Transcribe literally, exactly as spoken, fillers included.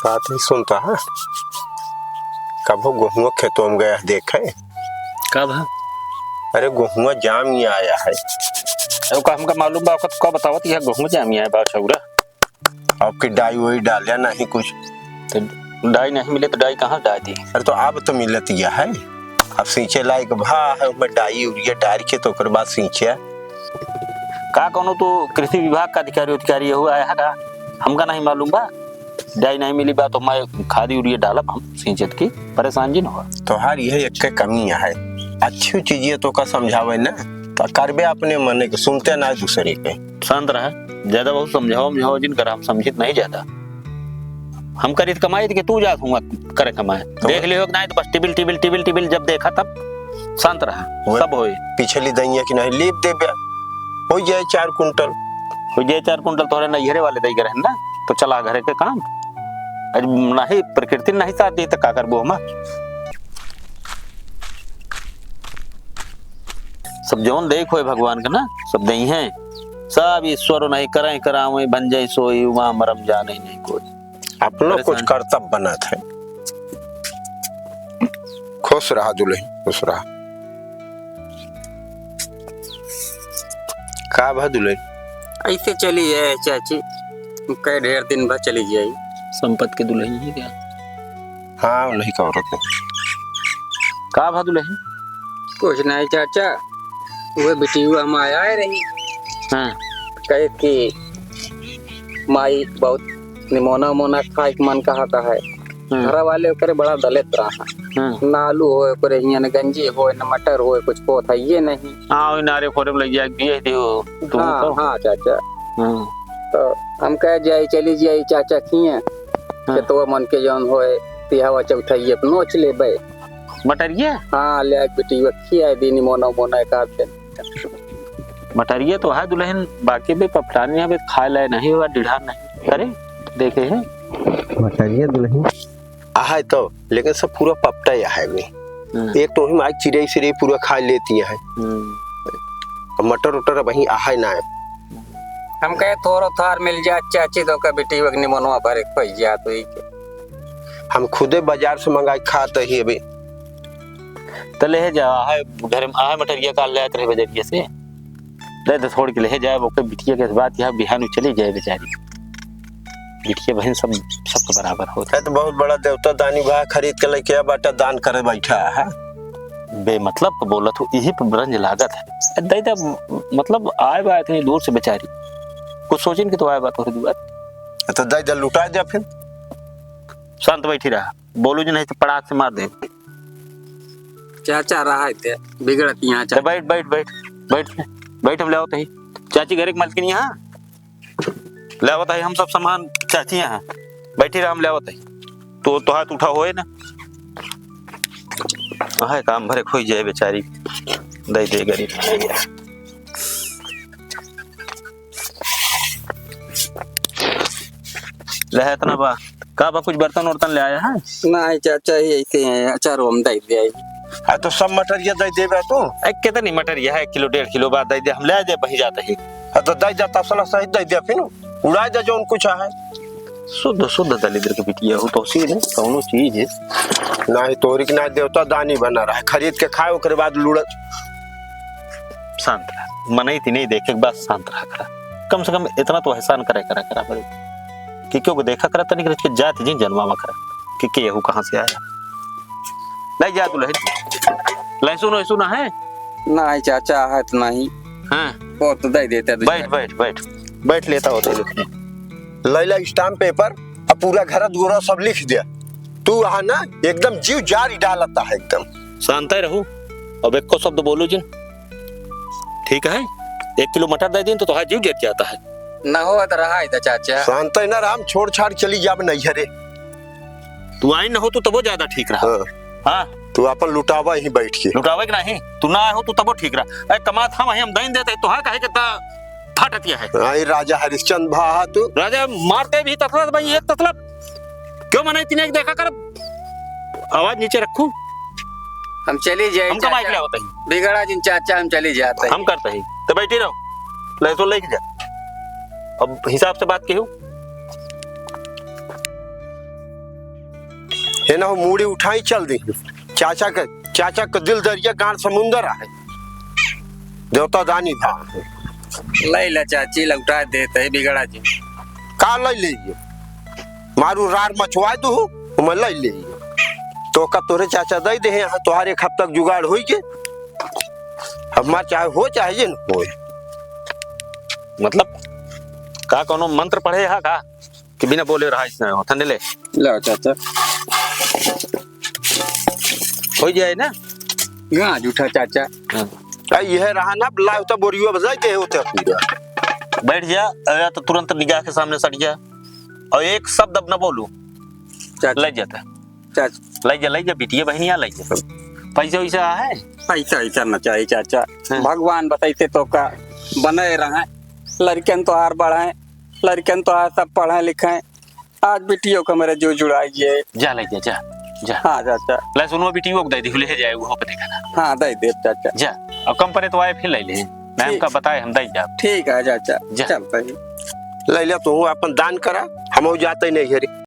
बात ही सुनता है, कभो गोहुआ खेतों में गया देखे? कब है? अरे, गोहुआ जाम ही आया है। अरे, का हमका मालूम बा, ओकर का बतावत, यह गोहुआ जाम ही आया बा, छौरा। अब की डाई वही डाल्या नहीं कुछ। तो डाई नहीं मिले तो डाई कहाँ डाल दी? अरे, तो अब तो मिलत गया है, अब सींचे लायक भा है, उसमें डाई यूरिया डाल के तो ओकर बाद सींचे। का कौनो तू कृषि विभाग का अधिकारी उधिकारी हुआ है का? हमका नहीं मालूम बा। डाई नहीं मिली बा तो मैं खाद यूरिया डालब हम सींचत की, परेशान जिन हो। तोहार यह एक के कमी है, अच्छी चीजें तो का समझावे ना, तो करबे अपने मने के, सुनते ना दूसरे के। शांत रहा, ज्यादा बहुत समझाओ, समझाओ जिन कर, हम समझित नहीं ज्यादा। हम करी त कमाई त कि तू जात हुआ करे कमाए। तो देख लियो कि नहीं तो बस टिबिल, टिबिल, टिबिल, टिबिल जब देखा तब शांत रहा, वो सब होई। पिछली दइया की नहीं लीप देबे, हो जाए चार कुंटल। हो जाए चार कुंटल तोहरे नैहरे वाले दई के रहन ना, तो चला घरे के काम। अरे नहीं, प्रकृति नहीं साथ दी तो का करबो हम? सब जौन देख होए भगवान के ना, सब दई हैं। सब ईश्वर नहीं करे करावे, बन जाए सोई, उमा मरम जाने नहीं कोई। अपनो कुछ परेशान। कर्तव्य बनत है। खुश रहा दुलही, खुश रहा। का भा दुलही? ऐसे चली है चाची, कई ढेर दिन भा चली जाई। संपत के दुलही है क्या? हाँ, उन्हीं का औरत है। का भा दुलही? कुछ नहीं चाचा, वह बिटिया हम आया है रही। हाँ। कहे कि माई बहुत निमोना उमोना खाए के मन कहा का है। हम्म। घर वाले ओकरे बड़ा दलित रहा। हम्म। ना आलू होए ओकरे हियां, न गंजी होए, न मटर होए, कुछ पोत है ये नहीं। हाँ, वही नारे फोरे में लग जाए, दिए दियो। तू हाँ, तो। हाँ, चाचा। हम्म। तो हम कह जाई, चली जाई चाचा किए। हाँ। खेतवा मन के जौन होए, तिहावा चौथाई ये नोच लेबे। मटरिया? हाँ, ले आके बेटी खिया दी, निमोना उमोना एक आध दिन। मटरिया तो है दुलहिन, बाकी भी पपटानी है, अभी खाए लाए नहीं हुआ, डिढ़ा नहीं करे, देखे है। मटरिया दुलहिन। आहे तो, लेकिन सब पूरा पपटा ही आहे में। हम्म। एक तो वही माइक चिड़ई सिड़ई पूरा खा लेती है। हम्म। अब मटर उटर वहीं आहे ना है। हम कहे थोरो थार मिल जात चाची तो का बेटी वगनी मनवा भरे खोई जात हुई के। हम खुदे बाजार से मंगाई खात ही अभी। तो ले जा, आहे घर में, आहे मटरिया काल ले आत रहे बजरिया से। दे दे, छोड़ के ले जाए, ओकर बिटिया के बात यहाँ बिहान चली जाए बेचारी। बिटिया बहन सब, सबके बराबर होत। है तो बहुत बड़ा देवता दानी बा, खरीद के लेके आ बाटा, दान करे बैठा है। बेमतलब के बोलत हो, यही पे रंज लागत है। दे दे, मतलब आए बा इतनी दूर से बेचारी, कुछ सोचिन के तो आए बा तोहरे दुआर। तो दे दे, लुटा दे फिर। शांत बैठी रहा, बोलू जी नहीं तो पड़ाक से मार दे। चाचा रहा है ते, बिगड़त यहाँ तो चाचा। बैठ, बैठ, बैठ, बैठ, बैठ, हम ले आवत ही। चाची घरे के मालकिन यहाँ, ले आवत ही हम सब सामान चाची यहाँ। बैठी रहा, हम ले आवत ही। तो, तो हाथ उठा होए ना। आहे काम भरे खोई जाए बेचारी। दे दे गरीब। ले इतना बा। का बा, कुछ बर्तन उर्तन ले आया है? नहीं चाचा, ही ऐसे हैं, अचार हम दे दे आई। हाँ, तो सब मटरिया दे देबे तू? ए, कितनी मटरिया है? एक किलो, डेढ़ किलो बा दे दे, हम ले दे वहीं जाते ही। हाँ, तो दे दे, तसला सहित दे दे, फिर उड़ा दे जौन कुछ है। शुद्ध, शुद्ध दलिद्र के बिटिया हो, तो सी नहीं, कौनो चीज है। नहीं, तोहरी के ना देवता दानी बना रहा है, खरीद के खाए, ओकरे बाद लूड़ा। शांत रहा, मनई तिनई देखे के बाद शांत रहा करा। कम से कम इतना तो एहसान करे करा करा बड़े। कि क्यों को देखा करा तनिक रच के जात जिन जनमावा करा। कि केहू कहाँ से आया। ले जा दुलहिन। लहसुन वहसुन है? नहीं चाचा, है तो नहीं। हाँ। वो तो दे देते दूसरा। बैठ, बैठ, बैठ। बैठ लेता होते। लैला स्टाम्प पेपर, अब पूरा घर दुआरा सब लिख दिया। तू वहाँ ना एकदम जीव जारी डालता है एकदम। शांत ही रहू, अब एको शब्द बोलू जिन। ठीक है, एक किलो मटर दे दिन तो तोहार जीव जर जाता है। ना हो तो रहा है तो चाचा। शांत ही ना राम, छोड़ छाड़ चली जाब नैहरे। तू आई न हो तू तबो ज्यादा ठीक रहा। हाँ। हाँ। तू अपन लुटावा ही बैठ के। लुटावे के नहीं, तू ना आए हो तू तबो ठीक रहा। ए, कमात हम ही हम दैन देते, तोहार काहे के ता फटतिया है। आई राजा हरिश्चंद्र भा तू। राजा मारते भी तसला भाई एक तसला। क्यों मने इतने एक देखा कर। आवाज नीचे रखू। हम चली जाए हम कमाई के चाचा। ले आवत ही। बिगड़ा जिन चाचा, हम चली जाते हैं। हम करते ही। तो बैठी रहो। ले तो लेके जा। अब हिसाब से बात कहू। एना हो मूड़ी उठाई चल दी। चाचा के, चाचा के दिल दरिया, गांड समुंदर आहे। देवता दानी भा। लइ ला चाची, लौटा देते बिगड़ा जी। का लइ ले? मारू रार मचवाए दू, मैं लइ ले। तो का तोरे चाचा दइ दे हैं, तोहार एक हफ्ता के जुगाड़ होई के। अब मार चाहे हो चाहे ये न होए। मतलब, का कोनो मंत्र पढ़े हा का? कि बिना बोले रहा इसने हो, ठंडे ले। लो चाचा। हो जाए ना? गांज उठा चाचा। हाँ। आ, यह रहा ना, लाओ तो बोरियो बजाई दे होते पूरा। बैठ जा, अरे तो तुरंत निगाह के सामने सट जा। और एक शब्द अब न बोलू। चाचा। लइ जाता। चाचा। लइ जा, लइ जा, बिटिया बहनिया लइ जा। पैसा वैसा है? पैसा वैसा न चाहिए चाचा। हाँ। भगवान बताइते तो का बने रहे। लड़कन तो आर बढ़े, लड़कन तो आर सब पढ़े लिखे। आज बिटियों का मेरे जो जुड़ाइए। जा लइ जा, जा, जा। हाँ चाचा। ले सुनो, बिटियों को दइ दी, ले जाए, वो पे देखा ना। हाँ, दइ दे चाचा। जा, अब कम परे तो आए फिर लइ ले। मैं ठीक। हमका बताए, हम दइ जा। ठीक है चाचा। जा। चल भाई। लइ ले, तू अपन दान करा, हम हो जाते नहीं है रे।